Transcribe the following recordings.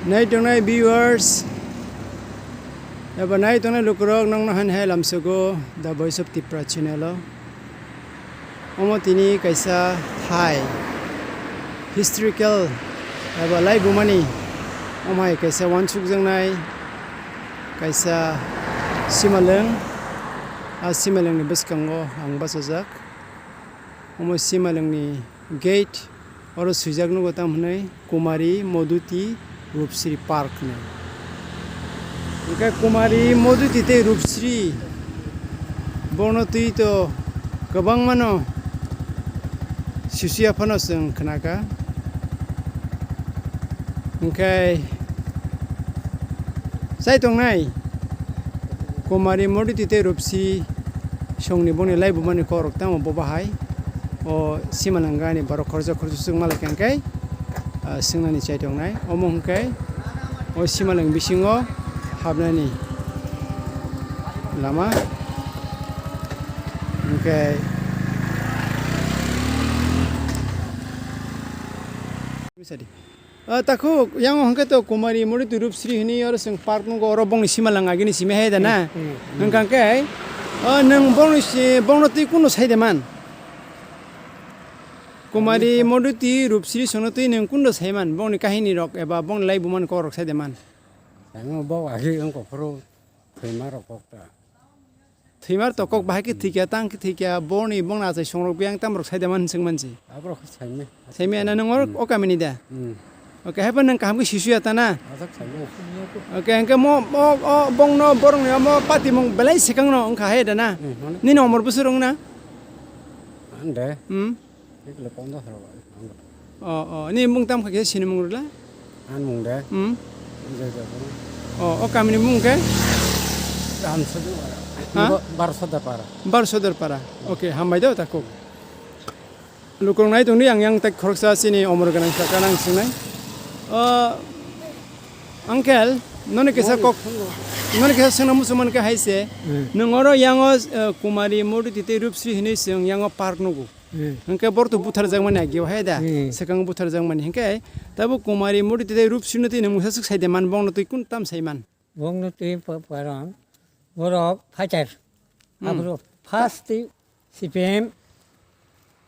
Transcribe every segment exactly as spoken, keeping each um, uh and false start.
Nai tongnai viewers eba nai tongnai lukurok nokno hani hai lamsogo The Voice of Tripura channel o. Omo tini kaisa thai historical eba laibumani omo hai kaisa wansukjaknai kaisa simalwng. A simalwngni bwskango ang bachajak. Omo simalwngni gate oro swijak nugo tamo hwnwi Kumari Moduti Rupsri Park hwnwi. Hwnkhe Kumari Moduti tei Rupsri bono twi to kwbangmano sisiya phano chwng khnakha. Hwnkhe chai tongnai Kumari Moduti tei Rupsri songni bongni laibumani kokrok tamo bo bahai o simalwng gani borok khoroksa khoroksa swngma lai kha hwnkhe, ah, swngnani chai tongnai. Omo hwnkhe o simalwng bisingo habnani lama hwnkhe Ah, takhuk, yang hwnkhe to Kumari Moduti Rupsri hwnwi oro chwng park nugo, oro bongni simalwng agini simi hai da na? Hmm, hmm, hmm. Hwnkha khe, oh, nwng bongni si-, bongno twi kuno sai de man? Kumari Moduti Rupsri songno twi nwng kuno sai man? Bongni kahini rok eba bongni laibumani kokrok sai de man? Ang bo agi wngkha phuru. Thwimar rok kok ta. Thwimar to kok bahai khe thwikya, tang khe thwikya, boni, bongni achai songrok biyang tamrok sai de man swng mansi. Aborok khe saimai. Saimai na nwng oro Hmm. o kamini da? Hmm. Okay, haibo nwng kaham khe sisuya ta na? Ajak saimai. Okay, hwnkhe mo, mo, o bongno borokni omo patimung belai swkangno wngkha hai da na? Hmm, mane? Nini omor bwswk wng na? Ande. Hmm. Ekle pondro salo bai, ang. O, o, ni mung tam kha khe sini mung rwla? Ang mung de. Hmm. Ang de de. O, o kamini mung khe? Ramsodi para. Ha? Ngo Barsodar para. Barsodar para. Okay, hambai do takhuk. Lukurok nai tongdi ang yang tak khoroksa sini omor gwnang saka nang singnai. O, uncle, noni kisa Moni kok, thungo. Noni kisa sengna musuman khe hai se. Hmm. Nwng oro yango, eh, Kumari Moduti tei Rupsri hinwi se nwng yango park nugo. Hmm. Hwnkhe borok to butharjakmani agi o hai da, Hmm. swkang butharjakmani. Hwnkhe tabuk Kumari Moduti tei Rupsrino twi nwng mungsa swk sai de man, bongno twi kun tam sai man? Bongno twi pa-, paron, borok fighter. Hmm. Aphuru first twi C P M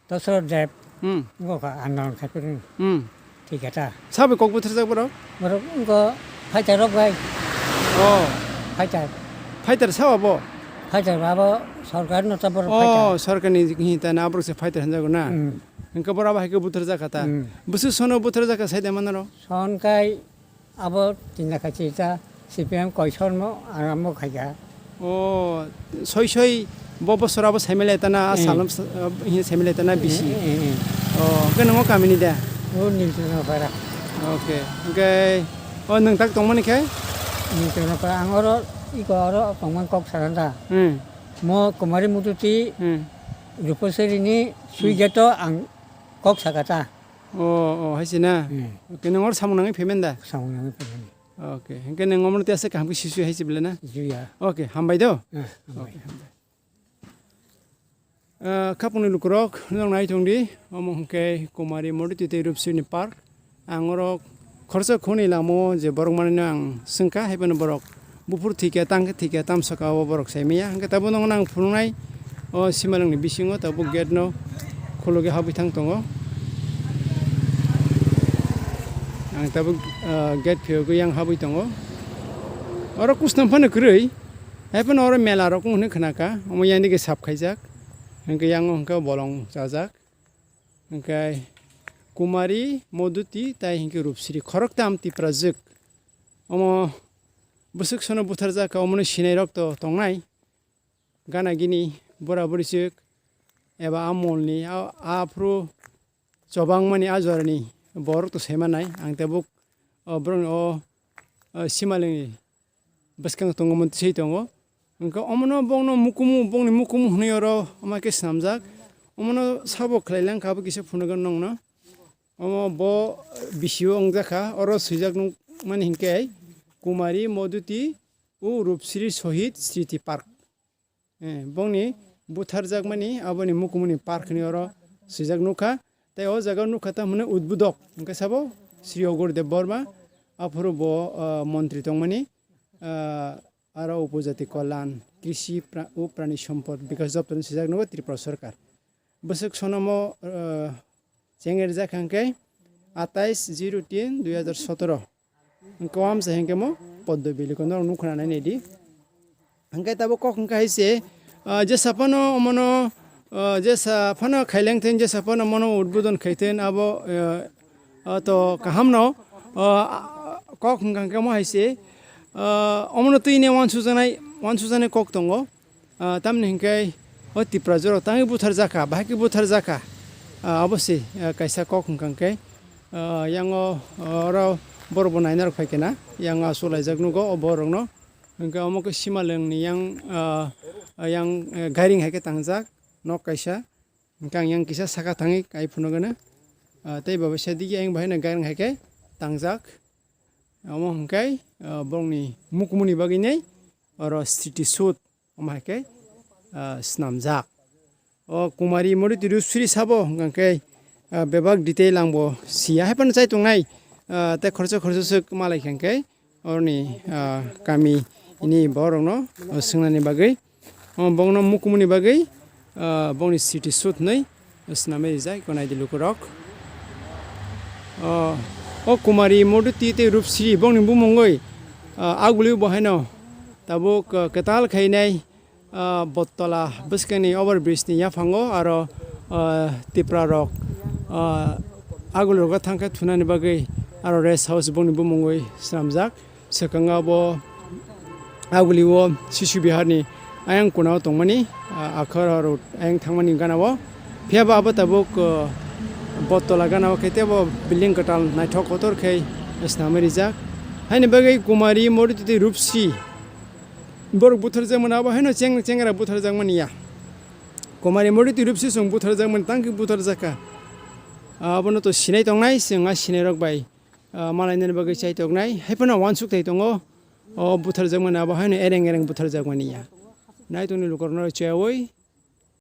Dosrot Deb. Hmm. Ngo kha andolon khai phuru. Hmm. Thik khe ta. Sabai kok butharjak borok? Borok wngkha fighter rok bai. Oh. Fighter. Fighter sao abo? Fighter abo sorkar no ta borok Oh, fighter. Sorkarni hi ta na borok se fighter hanjago na? Hmm. Hwnkhe borok abo hai khe butharjak kha ta. Hmm. Bwswk sono butharjak kha sai de manaro? Son kai abo tin lakh chi ta. C P M koison mo arambo khaikha. O, soi soi bo bosor abo saimai lai tana, a Eh. salom sa-, ah, hi saimai lai tana bisi. Eh, eh, eh. O, hwnkhe nwngo kamini da? O, Nilchana para. Okay. Hwnkhe, o, nwng tak tongmani khe? Nilchana para, ang oro, iko oro tongmani kok sakha da. Hmm. Mo Kumari Moduti, Hmm. Rupasari ni sui Hmm. geto ang kok sakha ta. O, o, hai se na? Hmm. Okay, nwng oro samung nangwi phaimani da? Samung nangwi phaimani. Okay, hwnkhe nwng omono tei aswk kaham khe sisui hai se bwle na? Juya. Okay, hambai do. Eh, hambai. Okay, hambai. Ah, khapungni lukurok, nwng nai tongdi, omo hwnkhe Kumari Moduti tei Rupsrino park. Ang oro khoroksa khoni lama o je borok manwi no ang swngkha, hai phano borok Buphuru thwikya, tang khe thwikya, tamsaka o borok sai maya. Hwnkhe tabuk nono ang phunuknai o simalwngni bisingo tabuk gate no khulugwi habwi thang tongo. Ang tabuk, ah, gate phiyogwi yang habwi tongo. Oro kusnam phano kwrwi, hai phano oro mela rok wng hwnwi khna kha, omo yani khe sap khaijak. Hwnkhe yang o hwnkhe bolong chajak. Hwnkhe Kumari, Moduti, tai hwnkhe Rupsri khoroktham Tiprajwk. Omo bwswk sono butharjak kha, omono sinai rok to tongnai. Gana gini bura buri swk eba a molni a, aphuru chobangmani a jorani borok to sai manai. Ang tabuk o borokni o, o simalwngni bwskang tongo, omo twi tongo. Hwnkhe omono bongno mukumu, bongni mukumu hwnwi oro omo khe swnamjak. Omono sabo khlai lang kha, abo kisa phunukgwno nongno. Omo bo bisio wngjak kha, oro swijak nukmani hinkhe Kumari Moduti o Rupsri Sohid Sriti Park. Eh, bongni butharjakmani aboni mukumuni park hinwi oro swijak nukha. Tei o jaga o nukha tamo hwnwi udbudok, hwnkhe sabo Sri Ogor Debbarma, Aphuru bo, ah, montri tongmani, ah, aro upojati kolyan, krishi pra-, o prani sompod bikas doptor ni sijak nogo Tripura sorkar. Bwswk sonomo, ah, chengrijak hwnkhe atais zero tin dui hazar sotoro. Hwnkhe o amsa hwnkhe mo poddo biliko norok nukha nai naidi. Hwnkhe tabuk kok hwnkha hai se, ah, jesa phano omono, ah, jesa phano khaileng theng, jesa phano omono udbodon khai theng, abo, ah, ah, to kaham no, ah, kok hwnkha hwnkhe mo hai se, ah, omono twi ne uansujaknai, uansujaknai kok tongo. Ah, tamni hwnkhe o Tipra jorao tangwi buthar jakha, bahai khe buthar jakha. Ah, abo se, ah, kaisa kok hwnkha hwnkhe, ah, yang o, ah, oro borok bo naina rok phai khe na, yang o achuk laijak nugo o borok no. Hwnkhe omo khe Simaleng ni yang, ah, yang, eh, gairing hai khe tangjak nok kaisa. Hwnkhe ang yang kisa saka thangwi kai phunuk gana. Ah, tei bo bai sa digi ayang bahai no gairing hai khe tangjak. Omo hwnkhe, ah, borokni mukmuni bagwi nei oro city shoot omo hai khe, ah, snamjak. O Kumari Moditi Rupsri sabo hwnkhe, ah, bebak detail ang bo siya hai phano chai tongnai, ah, tei khoroksa khoroksa swk malai kha hwnkhe oroni, ah, kami ni borokno, ah, swngnani bagwi. O bongno mukumuni bagwi, ah, bongni city shoot hinwi swnamwi rijak, eko naidi lukurok. O, o Kumari Moditi tei Rupsri bongni bumungwi, ah, agulio bo haino tabuk, ah, kwtal khainai, ah, Bottola bwskangni over bridge ni yaphango aro, ah, Tipra rok, ah, agulirok thangkhe thunani bagwi aro rest house bongni bumungwi swnamjak. Swkang abo agulio Sisu Biharni ayang kunao tongmani, ah, Akhara Road ayang thangmani ganao. Phiyaba abo tabuk, ah, Bottola ganao khe teibo building kwtal naithok kotor khe swnamwi rijak. Haini bagwi Kumari Moditi Rupsri borok butharjakmani abo haino cheng-, chengra butharjakmani ya. Kumari Moditi Rupsri chwng butharjakmani tangkhe butharjakha. Abono to sinai tongnai, chwng a sinairok bai, ah, malainani bagwi chai tongnai. Hai phano uansuk thai tongo. O butharjakmani abo haino ereng ereng butharjakmani ya. Nai tongni lukurokno chaywi,